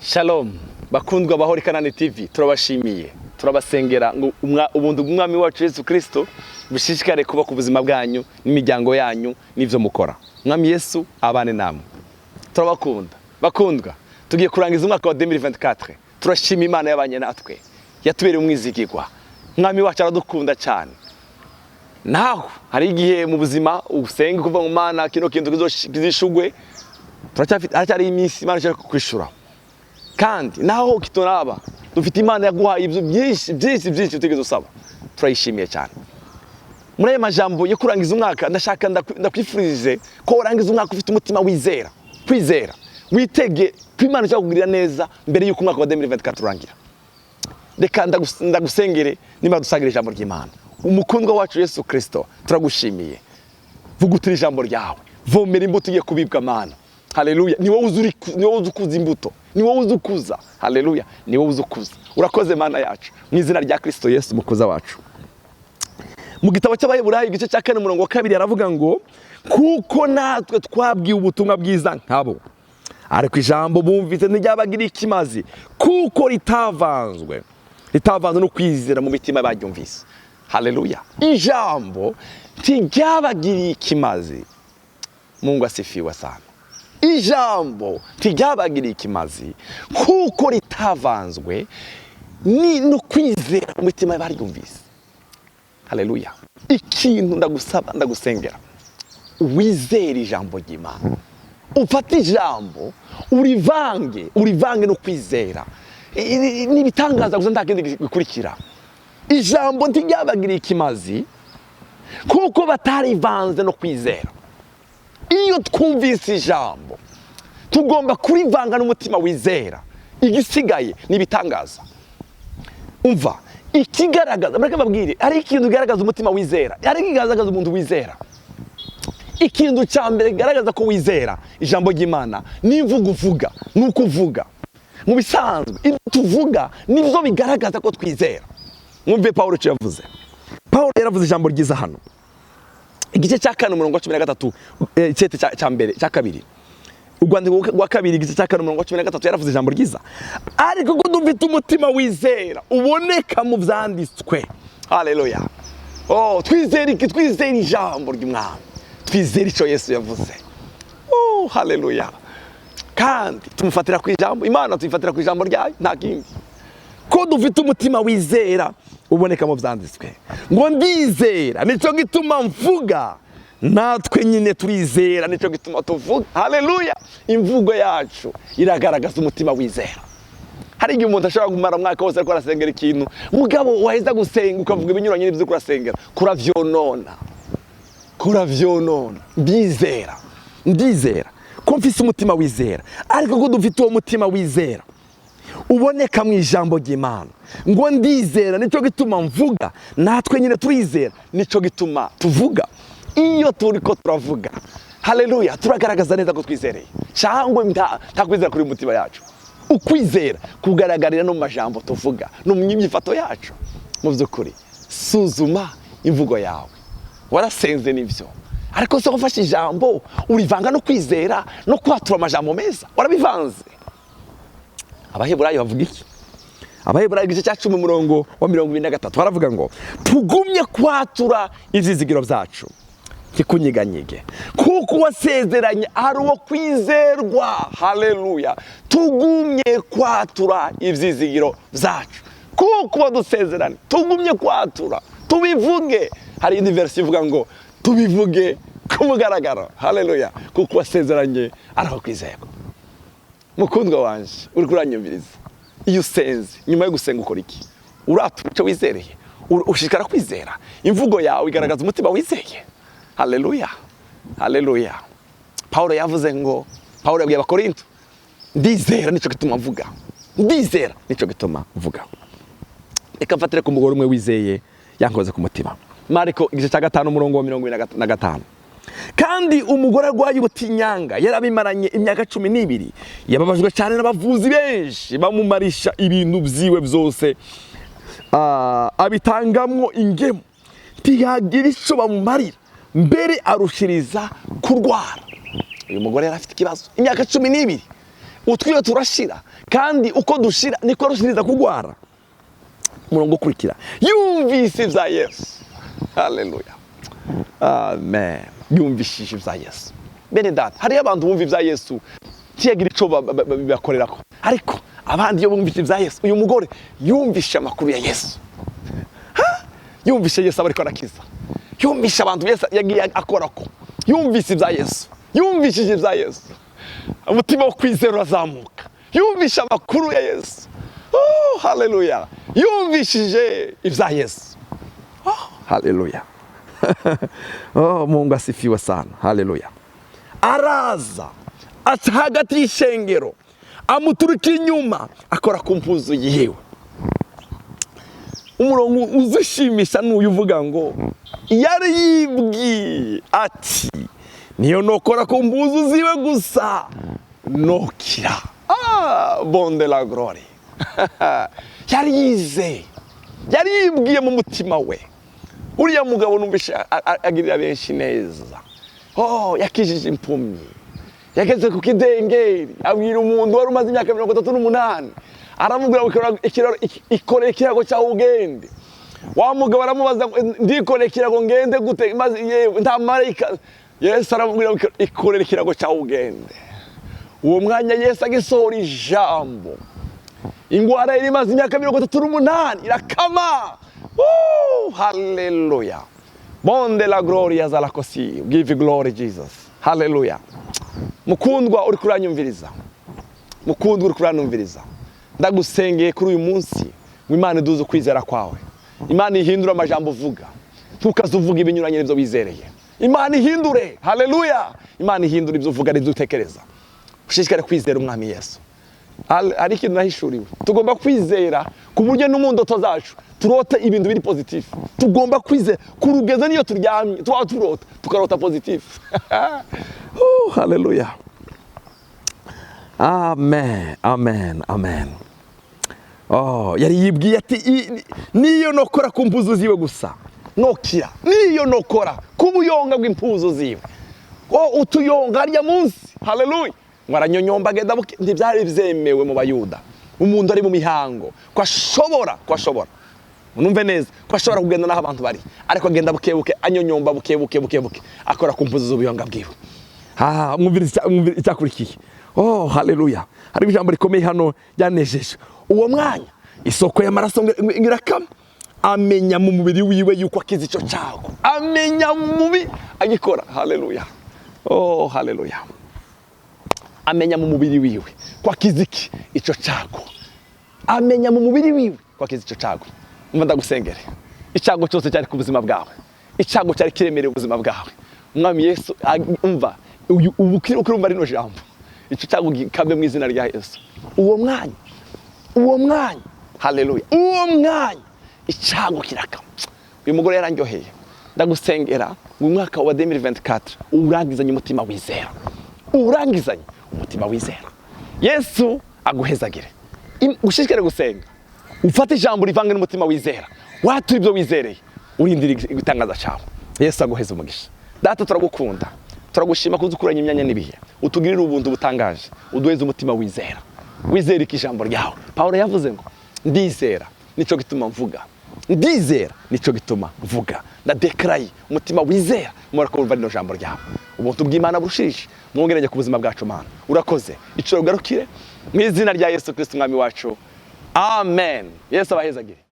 Shalom bakundwa bahora Kanani TV, turabashimiye, turabasengera ngo ubuntu bw'umwami wacu Yesu Kristo bushishikare kuba ku buzima bwanyu n'imiryango yanyu n'ivyo mukora. Mwami Yesu abane namwe. Turabakunda bakundwa. Tugiye kurangiza umwaka wa 2024. Turashima Imana yabanye natwe, yatubereye umwizigirwa. Mwami wacu aradukunda cyane. Naho hari igihe mu buzima usenga kuva mu Mana kino kintu kizishugwe, turacyafite, haracyari iminsi Imana ishaka kwishura. Kandi naho kitoraba, dufite Imana yaguhaye ibyo byinshi byinshi byinshi utigeze usaba. Turayishimiye cyane. Muri aya majambo yo kurangiza umwaka, ndashaka ndakwifurije ko urangiza umwaka ufite umutima wizera, kwizera, witege ko Imana ishaka kugirira neza mbere y'uko umwaka wa 2024 urangira. Reka ndagusengere nimba dusangira ijambo ry'Imana. Umukundwa wacu Yesu Kristo, turagushimiye. Vugutira ijambo ryawe, vomera imbuto igiye kubibwa, Mana. Haleluya. Ni wowe uzi ni wowe uzi ukuza imbuto, ni wowe uzi ukuza. Haleluya, ni wowe uzi ukuza. Urakoze Mana yacu, mu izina rya Kristo Yesu mukuza wacu. Mu gitabo cy'Abaheburayo igice cya 4 umurongo wa 2 aravuga ngo: "Kuko natwe twabwiwe ubutumwa bwiza nkabo, ariko ijambo bumvise ntiryabagira ikimazi, kuko ritavanzwe no kwizera mu mitima baryumvise." Haleluya. Ijambo ntiryabagiriye ikimazi. Mungu asifiwe sana. Ijambo ntiryabagiriye ikimazi kuko ritavanzwe ni no kwizera mu mitima baryumvise. Haleluya. Ikintu ndagusaba, ndagusengera, wizere ijambo ry'Imana, ufate ijambo urivange, urivange no kwizera. Ni ibitangaza gusa, nta kindi gikurikira. Ijambo ntiryabagiriye ikimazi kuko batarivanze no kwizera. Iyo twumvise ijambo, tugomba kurivanga n'umutima wizera. Igisigaye ni ibitangaza. Umva ikigaragaza, mureke mbabwire, hari ikintu kigaragaza umutima wizera, hari ikigaragaza umuntu wizera. Ikintu cya mbere kigaragaza ko wizera ijambo ry'Imana n'imvugo uvuga, ni uko uvuga. Mu bisanzwe ibyo tuvuga nibyo bigaragaza ko twizera. Mwumve Paul icyo yavuze. Paul yaravuze ijambo ryiza hano, igice cya 4 umurongo wa 13, icyete cya mbere, cya kabiri, urwandiko rwa kabiri, igice cya 4 umurongo wa 13, yaravuze ijambo ryiza: "Ariko ko dufite umutima wizera uboneka mu byanditswe." Haleluya. Oh, twizera iki? Twizera ijambo ry'umwami, twizera icyo Yesu yavuze. Oh, haleluya. Kandi tumufatira ku ijambo, Imana tuyifatira ku ijambo ryayo, nta kindi. Ko dufite umutima wizera uboneka mu byanditswe ngo: "Ndizera, nicyo gituma mvuga." Natwe nyine turizera, nicyo gituma tuvuga. Haleluya. Imvugo yacu iragaragaza umutima wizera. Hari igihe umuntu ashobora kumara umwaka wose ariko arasengera ikintu, mugabo waheza gusenga ukavuga ibinyuranye n'ibyo uriko urasengera, kuravyonona, kuravyonona. Ndizera, ndizera ko mfise umutima wizera. Ariko ko dufite uwo mutima wizera uboneka mu ijambo ry'Imana ngo: "Ndizera, nicyo gituma mvuga." Natwe nyine turizera, nicyo gituma tuvuga. Iyo turi ko turavuga, haleluya, turagaragaza neza ko twizereye cyangwa nta kwizera kuri mu mutima yacu. Ukwizera kugaragarira no mu majambo tuvuga no mu myifato yacu. Mu by'ukuri, suzuma imvugo yawe. Warasenze nibyo, ariko se wafashe ijambo urivanga no kwizera no kwatura amajambo meza? Warabivanze? Abaheburayo bavuga iki? Abaheburayo igice cya 10 umurongo wa 23 baravuga ngo: "Tugumye kwatura ibyizigiro byacu ntikunyeganyege, kuko uwasezeranye ari uwo kwizerwa." Haleluya. Tugumye kwatura ibyizigiro byacu kuko uwadusezeranye, tugumye kwatura, tubivuge. Hari indi version ivuga ngo tubivuge ku mugaragaro. Haleluya. Kuko uwasezeranye ari aho kwizerwa. Mukundwa wanje uri kuranyumviriza, iyo usenze, nyuma yo gusenga ukora iki? Uratura icyo wizereye? Ushishikara kwizera? Imvugo yawe igaragaza umutima wizeye? Haleluya, haleluya. Paul yavuze ngo, Paul yabwiye Abakorinto: "Ndizera, nicyo gituma mvuga. Ndizera, nicyo gituma mvuga." Reka mfatire ku mugore umwe wizeye yankoze ku mutima. Mariko igice cya 5 umurongo wa 45: "Kandi umugore arwaye ubutinyanga yarabimaranye imyaka 12, yababajwe cyane n'abavuzi benshi, bamumarisha ibintu byiwe byose, abitangamwo ingemu, ntiyagira icyo bamumarira, mbere arushiriza kurwara." Uyu mugore yari afite ikibazo imyaka 12. Utwiwe turashira, kandi uko dushira niko arushiriza kugwara. Umurongo ukurikira, yumvise ibya Yesu. Haleluya, amen. Yumvishije ibya Yesu. Bene data, hariyo abantu bumva ibya Yesu ntiyagira icyo bibakorerako, ariko abandi iyo bumvise ibya Yesu, uyu mugore yumvishe amakuru ya Yesu. Yumvishe Yesu aba ariko arakiza, yumvishe abantu Yesu yagiye akorako, yumvise ibya Yesu, yumvishije ibya Yesu, umutima wo kwizera urazamuka. Yumvishe amakuru ya Yesu. Oh, haleluya! Yumvishije ibya Yesu. Oh, haleluya! Oh, Mungu asifiwe sana. Haleluya! Araza aca hagati y'ishengero, amuturuka inyuma, akora ku mpuzu yiwe. Umurongo uzishimisha n'uyu uvuga ngo yari yibwiye ati: "Niyo nokora ku mpuzu ziwe gusa nokira." Ah, bonde la glory! Yari yizeye, yari yibwiye mu mutima we. Uriya mugabo numvishe agirira benshi neza. Oh, yakijije impumyi, yageze ku kidengeri abwira umuntu wari umaze imyaka 38, aramubwira ngo "Ikorere ikirago cyawe ugende." Wa mugabo aramubaza ngo: "Ndikorere ikirago ngende gute, maze yewe nta marayika?" Yesu aramubwira ngo: "Ikorere ikirago cyawe ugende." Uwo mwanya Yesu agisohora ijambo, ingwara yari imaze imyaka 38 irakama. Woo! Haleluya! Bonde la gloria zalakosi, give glory Jesus. Haleluya! Mukundwa uri kuranyumviriza, mukundwa uri kuranyumviriza, ndagusengeye kuri uyu munsi ngo Imana iduze ukwizera kwawe, Imana ihindure amajambo uvuga. Ntukaze uvuga ibinyuranye n'ibyo wizereye. Imana ihindure. Haleluya! Imana ihindure ibyo uvuga n'ibyo utekereza. Ushishikare kwizera Umwami Yesu. Hari ikintu nahishuriwe: tugomba kwizera ku buryo no mu ndoto zacu turota ibintu biri positif. Tugomba kwizera ku rugendo, niyo turyamye tuba turota, tukarota positif. Oh, haleluya! Amen, amen, amen. Oh, yari yibwiye ati: "Niyo nokora ku mpuzu ziwe gusa nokira, niyo nokora ku buyonga bw'impuzu ziwe." Oh, utuyonga harya munsi. Haleluya! Ngo aranyonyomba, agenda buke. Ntibyari byemewe mu Bayuda, umuntu ari mu mihango, ko ashobora, numve neza, ko ashobora kugenda n'aho abantu bari, ariko agenda buke buke, anyonyomba buke buke buke buke, akora ku mpuzu z'ubuyonga bwiwe. Ah, mwumvire icyakurikiye. Oh, haleluya! Hari ijambo rikomeye hano ryanejeje. Uwo mwanya isoko y'amaraso ngo irakama, amenya mu mubiri wiwe yuko akize icyo cyago. Amenya mu mubiri agikora. Haleluya! Oh, haleluya! Amenya mu mubiri wiwe ko akize iki? Icyo cyago. Amenya mu mubiri wiwe ko akize icyo cyago. Umva, ndagusengere. Icyago cyose cyari ku buzima bwawe, icyago cyari kiremereye ubuzima bwawe, Umwami Yesu umva, ubu ukirumva rino jambo, icyo cyago gikabe mu izina rya Yesu. Uwo mwanya, uwo mwanya, haleluya, uwo mwanya icyago kirakama. Uyu mugore yarandyoheye. Ndagusengera ngo umwaka wa 2024 urangizanye umutima wizera, urangizanye umutima wizera. Yesu aguhezagire. Ushishikare gusenga, ufate ijambo rivange n'umutima wizera, watura ibyo wizereye, urindira igitangaza cyawe. Yesu aguheze umugisha. Data, turagukunda, turagushima ko ukuranye imyanya n'ibihe, utugirire ubuntu butangaje, uduheze umutima wizera, wizera iki? Ijambo ryawe. Pawulo yavuze ngo: "Ndizera, nicyo gituma mvuga. Ndizera, nicyo gituma mvuga." Ndadekaraye umutima wizera mura kumva rino jambo ryawe. Ubuntu bw'Imana burushirije mwongeranye ku buzima bwacu. Mana, urakoze. Icyo ugarukire mu izina rya Yesu Kristo Umwami wacu, amen. Yesu abahezagire.